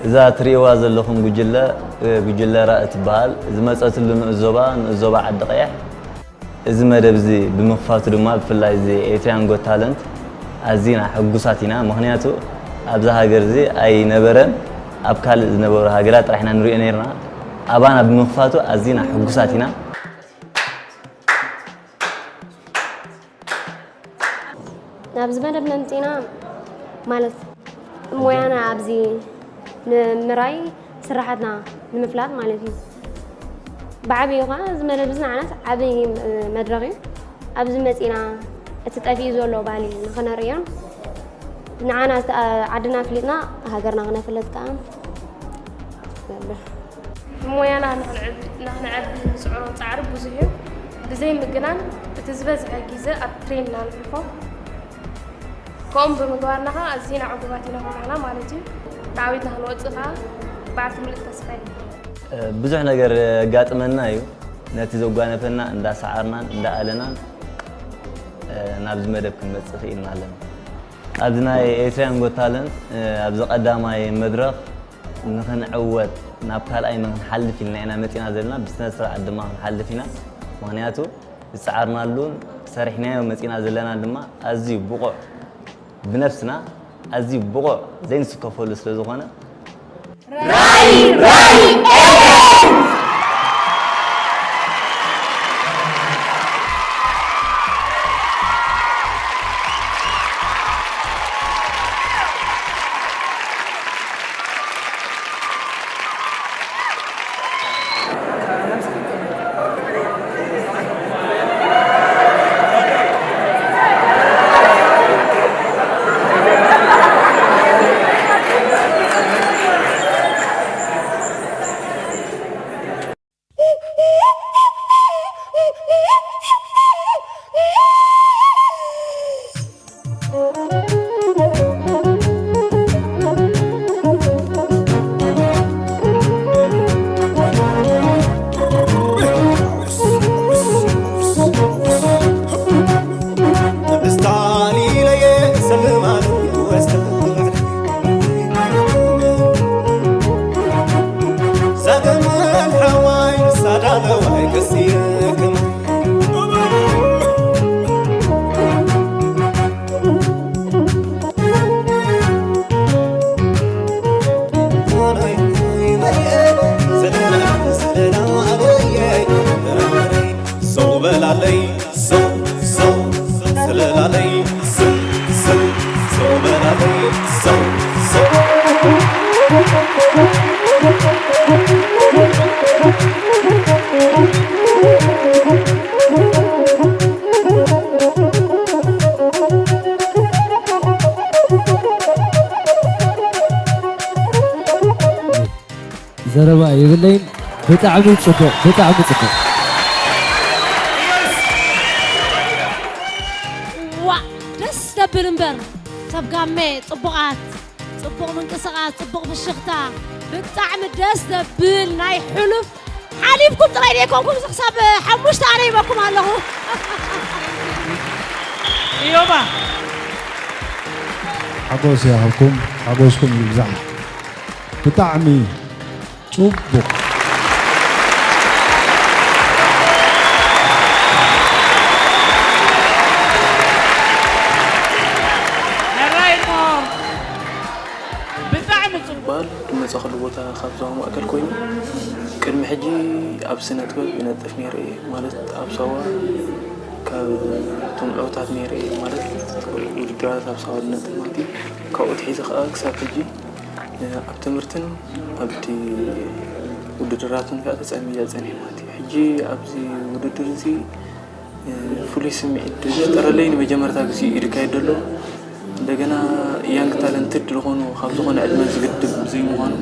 እዛ ትርእይዋ ዘለኹም ጉጅለ፣ እ፣ ጉጅለ ራእ ትበሃል። ዝመጸትሉ ንኡስ ዞባ፣ ንኡስ ዞባ ዓዲ ቀይሕ። እዚ መደብ እዚ ብምኽፋቱ ድማ ብፍላይ እዚ ኤርትራውያን ጎት ታለንት ኣዚና ሕጉሳት ኢና። ምኽንያቱ ኣብዛ ሃገር እዚ ኣይነበረን፣ ኣብ ካልእ ዝነበሩ ሃገራት ጥራሕ ኢና ንሪኦ ነይርና። ኣባና ብምኽፋቱ ኣዚና ሕጉሳት ኢና። ናብዚ መደብ መምፂና ማለት ሞያና ኣብዚ ንምራይ ስራሓትና ንምፍላጥ ማለት እዩ። ብዓብዩ ከዓ እዚ መደብ እዚ ንዓናስ ዓብይ መድረኽ እዩ። ኣብዚ መፂና እቲ ጠፊኡ ዘሎ ባህሊ ንክነርእዮን ንዓና ዓድና ፍሊጥና ሃገርና ክነፍለጥ ከዓ ይገብር። ሞያና ንክንዕቢ ንስዕሮ ፃዕሪ ብዙሕ እዩ። ብዘይ ምግናን እቲ ዝበዝሐ ግዘ ኣብ ትሬን ኢና ንሕልፎ። ከምኡ ብምግባርና ከዓ ኣዚና ዕጉባት ኢና ኩላህና ማለት እዩ። ብዓቤትና ክንወፅእ ከዓ በዓልቲ ምልእቲ ተስፋ እየ። ብዙሕ ነገር የጋጥመና እዩ። ነቲ ዘጓነፈና እንዳሰዓርናን እንዳኣለናን ናብዚ መደብ ክንመፅእ ክኢልና ኣለና። ኣብዚ ናይ ኤርትራውያን ጎት ታለንት ኣብዚ ቀዳማይ መድረኽ ንኽንዕወት ናብ ካልኣይ ንኽንሓልፍ ኢልና ኢና መፂና ዘለና። ብስነ ስርዓት ድማ ክንሓልፍ ኢና። ምኽንያቱ ዝፀዓርናሉን ሰሪሕናዮ መፂና ዘለና ድማ ኣዝዩ ብቑዕ ብነፍስና ኣዝዩ ብቑዕ ዘይንስከፈሉ ስለ ዝኾነ ዘረባ የብለይን። ብጣዕሚ ጽቡቕ፣ ብጣዕሚ ጽቡቕ። ዋእ ደስ ዘብል እምበር ሰብ ጋሜ ጽቡቓት ጽቡቕ ምንቅስቓስ ጽቡቕ ፍሽኽታ ብጣዕሚ ደስ ዘብል ናይ ሕሉፍ ሓሊፍኩም ጥራይ ዘይኮንኩም እዚ ክሳብ ሓሙሽተ ኣነ ይበኩም ኣለኹ። እዮባ ሓጎስ ይሃብኩም፣ ሓጎስኩም ይብዛሕ። ብጣዕሚ ጽቡቕ። ነራይ እሞ ብጣዕሚ ጽቡቕ። በዓል ዝመጻእኩሉ ቦታ ካብ ዞባ ማእከል ኮይኑ ቅድሚ ሕጂ ኣብ ስነ ጥበብ ይነጥፍ ነይረ እየ ማለት ኣብ ሳዋ ካብ እቶም ዕዉታት ነይረ እየ ማለት ውድድራት ኣብ ሳዋ ዝነጥፍ ማለት እዩ። ካብኡ ኣትሒዘ ከኣ ክሳብ ሕጂ ኣብ ትምህርትን ኣብቲ ውድድራትን ከኣ ተጸሚደ ጸኒሐ ማለት እዩ። ሕጂ ኣብዚ ውድድር እዚ ፍሉይ ስምዒት ዝፈጠረለይ ንመጀመርታ ግዜ እዩ ዝካየድ ዘሎ። እንደገና ያንግ ታለንትድ ዝኾኑ ካብ ዝኾነ ዕድመ ዝግድብ ዘይምዃኑ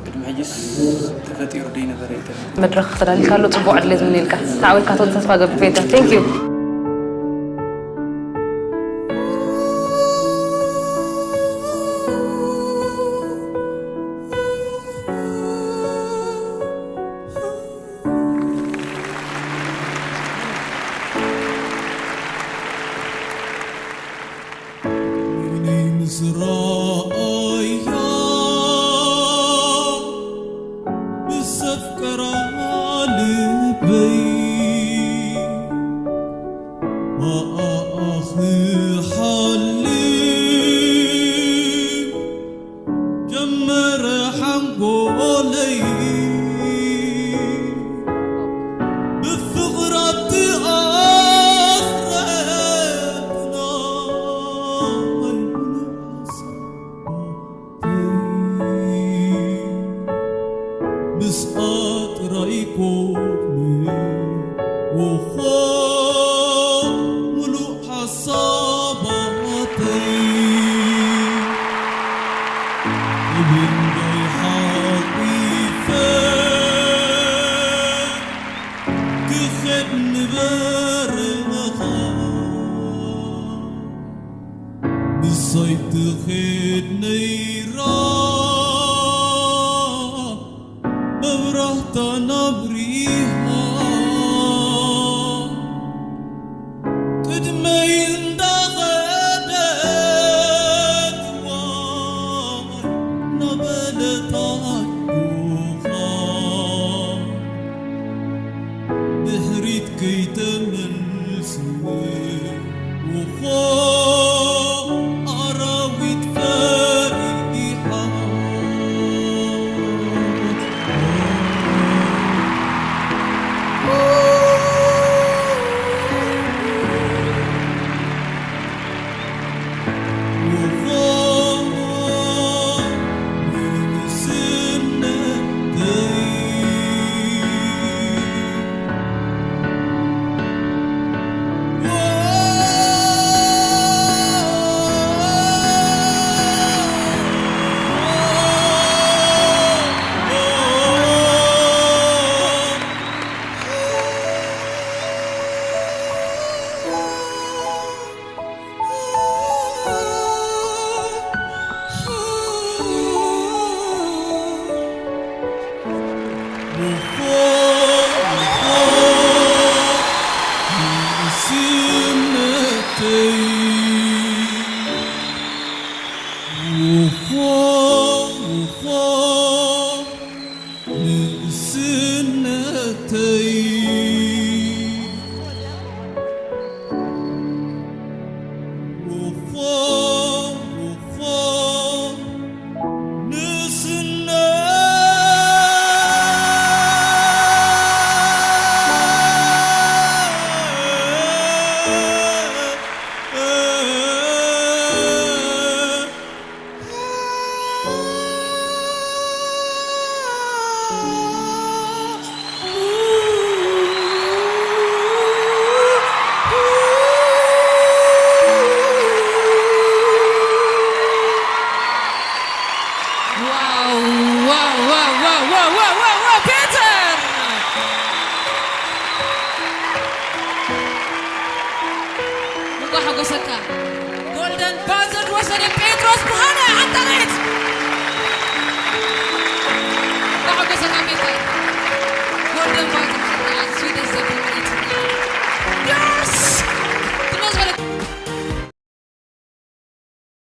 ቅድሚ ሕጅስ ተፈጢሩ ደይነበረ እዩ ተፈጢሩ። መድረኽ ተዳሊልካ ኣሎ፣ ጽቡቕ ዕድል እየ ዝምነየልካ። ተዓዊትካ ትወጽእ ተስፋ እገብር ፌተ። Thank you። ሓንጎለይ ብፍቕራ ትኣስረትና ኣይምንኣስ ምስኣ ጥራይ ኮነ ወኾ ሙሉእ ሓሳባተይ ብብንዳይ ሓቂፈ ክኸድ ንበረኻ ንሳይ ትኸድ ነይራ መብራህታ ናብሪሃ ቅድመይ እንዳኸደት ዋይ ናበለታ ኣጆኻ ድሕሪት ከይተመልስ ውኾ ኣራዊት ፈሪሓ ንእስነተይ ውፎ ውፎ ንእስነተይ ዋው፣ ዋው፣ ዋው፣ ፔተር! እንኳዕ ሓጎሰካ። ጎልደን ባዘር ወሰደ ጴጥሮስ ብርሃነ ዓጣሬት። እንኳዕ ሓጎሰካ ፔተር። ጎልደን ባዘር ወሰደ። ኣዝዩ ደስ ዘብል።